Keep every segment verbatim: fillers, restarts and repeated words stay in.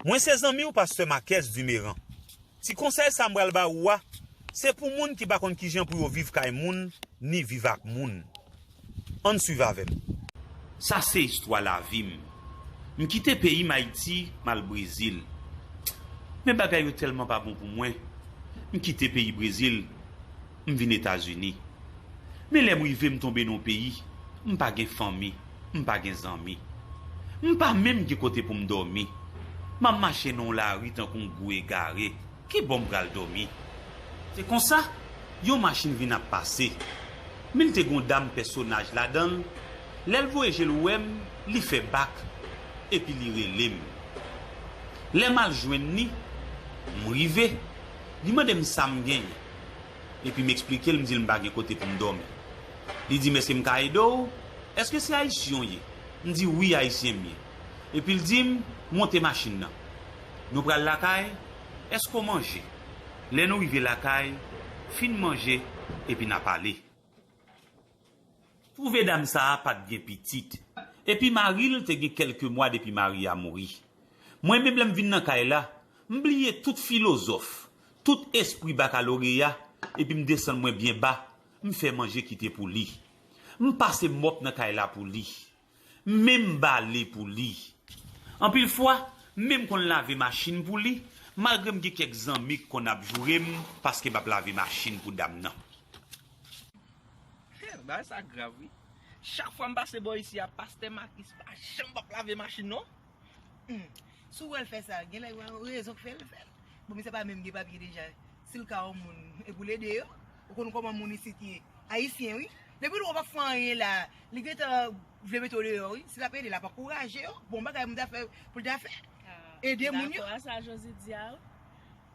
Mwen se zanmi w, Pastè Marques Dumeran. Ti konsèy sa m pral ba ou a, se pou moun ki pa konn kijan pou yo viv kay moun, ni viv ak moun. Ann swiv avè m. Sa se istwa lavi m. M kite peyi m Ayiti, m al Brezil. Men bagay yo tèlman pa bon pou mwen, m kite peyi Brezil, m vin Etazini. Men lè m rive, m tonbe nan yon peyi, m pa gen fanmi, m pa gen zanmi. M pa menm gen kote pou m dòmi. M ap mache nan yon lari tankou yon gwo egare. Ki bò m pral dòmi? Se konsa, yon machin vin ap pase. Men l te gen yon dam pèsonaj ladan l. Lè l voye je l wè m, li fè bak, epi li rele m. Lè m al jwenn li, m rive, li mande m sa m genyen. Epi m eksplike l, m di l m pa gen kote pou m dòmi. Li di m, "Èske m ka ede w? Èske se Ayisyen w ye?" M di, "Wi, Ayisyen m ye." Epi l di m, "Monte machin nan. Nou pral lakay, èske w manje?" Lè nou rive lakay, fin manje, epi n a pale. Twouve dam sa a pa t gen pitit. Epi mari l te gen kèlke mwa depi mari a mouri. Mwen menm lè m vin nan kay la, m bliye tout filozòf, tout espri bakaloreya, epi m desann mwen byen ba, m fè manje kite pou li. M pase mòp nan kay la pou li. M menm bale pou li. Anpil fwa, m menm konn lave machin pou li, malgre m gen kèk zanmi k konn ap joure m paske m ap lave machin pou dam nan. Bagay sa grav, wi. Chak fwa m pase bò isi a, Pastè Marques pa janm p ap lave machin, non. Hmm. Si w wè l fè sa, genlè gen rezon k fè l fè l. Bon, misye pa menm gen papye deja. Si l ka yon moun, e pou l ede yo, ou konn kòman moun isit ye. Ayisyen, wi. Depi l wè w p ap fè anyen la, li gentan vle mete w deyò, wi. Si l ap ede, l ap ankouraje yo. Bon bagay moun ta fè pou l ta fè. Ede moun yo. Dakò a sa Josie di a, wi.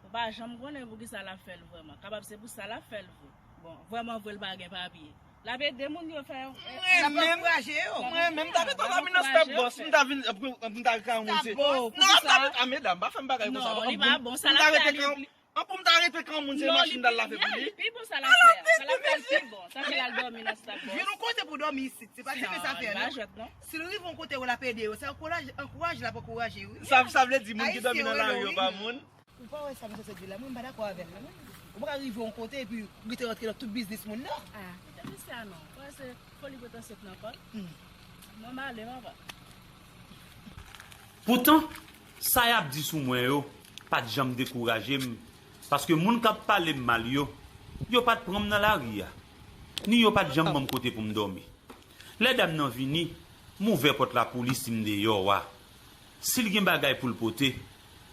Ou pa janm konnen poukisa l ap fè l vrèman. Kapab se pou sa l ap fè l vre. Bon, vrèman vre l pa gen papye. L ap ede moun yo fè yon. Mwen menm, ankouraje yo. Mwen menm, m ta rete anba mi nan stop boss, m ta vin, m ta rete kan moun se. Non, m ta rete, a medam, pa fè m bagay konsa. Non, li pa bon, sa l ap fè a li. An pou m ta rete kan moun se machin dal lave pou li. Pi bon sa l ap fè a. Sa l ap fè l pi bon. Sa fè l al dòmi nan stop boss. Jwenn yon kote pou dòmi isit, se pa ti pe sa fè non. Si l rive yon kote yo l ap ede yo, se ankouraje, ankouraje l ap ankouraje yo. Sa, sa vle di moun ki dòmi nan lari yo pa moun. Ou pa wè sa misye sot di la, mwen m pa dakò avè l non. Ou pa ka rive yon kote epi ou rete rantre nan tout biznis moun nan. Ah, kite misye a non. Ou wè se foli pretansye k nan kò l. Hmm. Mwen m ale, papa. Poutan, sa y ap di sou mwen yo pa t janm dekouraje m, paske moun k ap pale m mal yo, yo pa t pran m nan lari a, ni yo pa t janm ban m kote pou m dòmi. Lè dam nan vini, m ouvè pòt la pou li si m deyò a. Si l gen bagay pou l pote,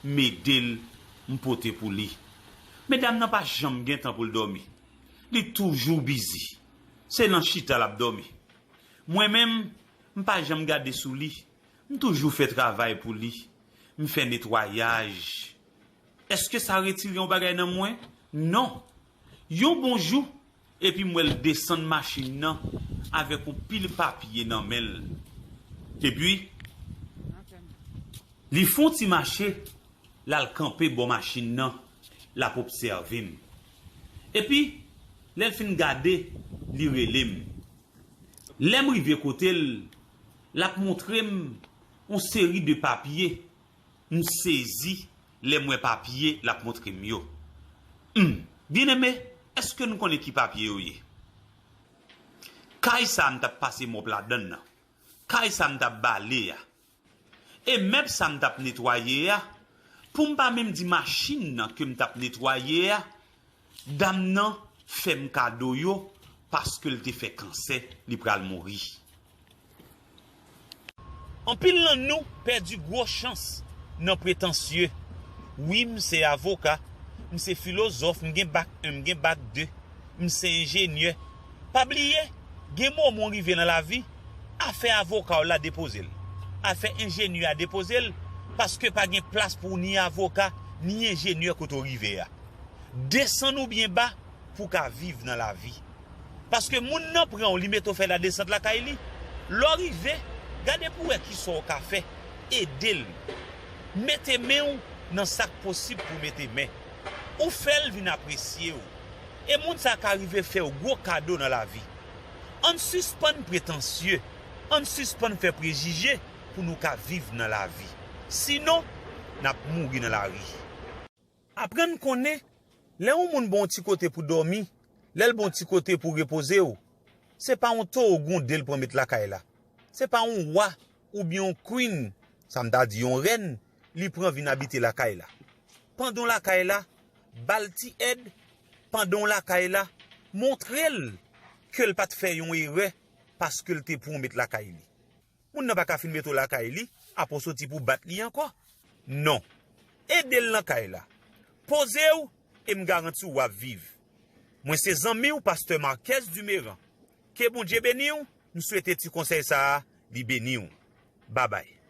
m ede l, m pote pou li. Men dam nan pa janm gen tan pou l dòmi. Li toujou bizi. Se nan chita l ap dòmi. Mwen menm, m pa janm gade sou li. M toujou fè travay pou li. M fè netwayaj. Èske sa retire yon bagay nan mwen? Non. Yon bon jou, epi m wè l desann machin nan avèk yon pil papye nan men l. Epi, li fè yon ti mache, l al kanpe bò machin nan, l ap obsève m. Epi, lè l fin gade, li rele m. Lè m rive kote l, l ap montre m yon seri de papye. M sezi lè m wè papye l ap montre m yo. Humm, byeneme, èske nou konnen ki papye yo ye? Kay sa a m t ap pase mòp ladan l nan. Kay sa a m t ap bale a. E mèb sa a m t ap netwaye a. Pou m pa menm di machin nan ke m t ap netwaye a, dam nan fè m kado yo paske l te fè kansè, li pral mouri. Anpil nan nou pèdi gwo chans nan pretansye. Wi, m se avoka, m se filozòf, m gen bak en, m gen bak de, m se enjenyè. Pa bliye, gen moman w rive nan lavi, afè avoka w la depoze l. Afè enjenyè a depoze l, paske pa gen plas pou w ni avoka, ni enjenyè kote w rive a. Desann ou byen ba pou w ka viv nan lavi. Paske moun nan pran w, li mete w fè ladesant lakay li. Lè w rive, gade pou w wè kisa w ka fè. Ede l. Mete men w nan sa k posib pou w mete men. Ou fè l vin apresye w. E moun sa a ka rive fè w gwo kado nan lavi. Ann sispann pretansye. Ann sispann fè prejije pou nou ka viv nan lavi. Sinon, n ap mouri nan lari. Aprann konnen, lè yon moun ba w yon ti kote pou dòmi, lè l ba w yon ti kote pou repoze w, se pa yon towo gwonde l pran met lakay la. Se pa yon wa oubyen yon queen, sa m ta di yon rèn, li pran vin abite lakay la. Pandan w lakay la, ba l ti èd, pandan w lakay la, montre l ke l pa t fè yon erè paske l te pran w met lakay li. Moun nan pa ka fin mete w lakay li, apre w soti pou bat li ankò. Non. Ede l nan kay la. Poze w e m garanti w w ap viv. Mwen se zanmi w, pastè Marquez Dumeran. Ke Bondye beni w, m swete ti konsèy sa a, li beni w. Babay.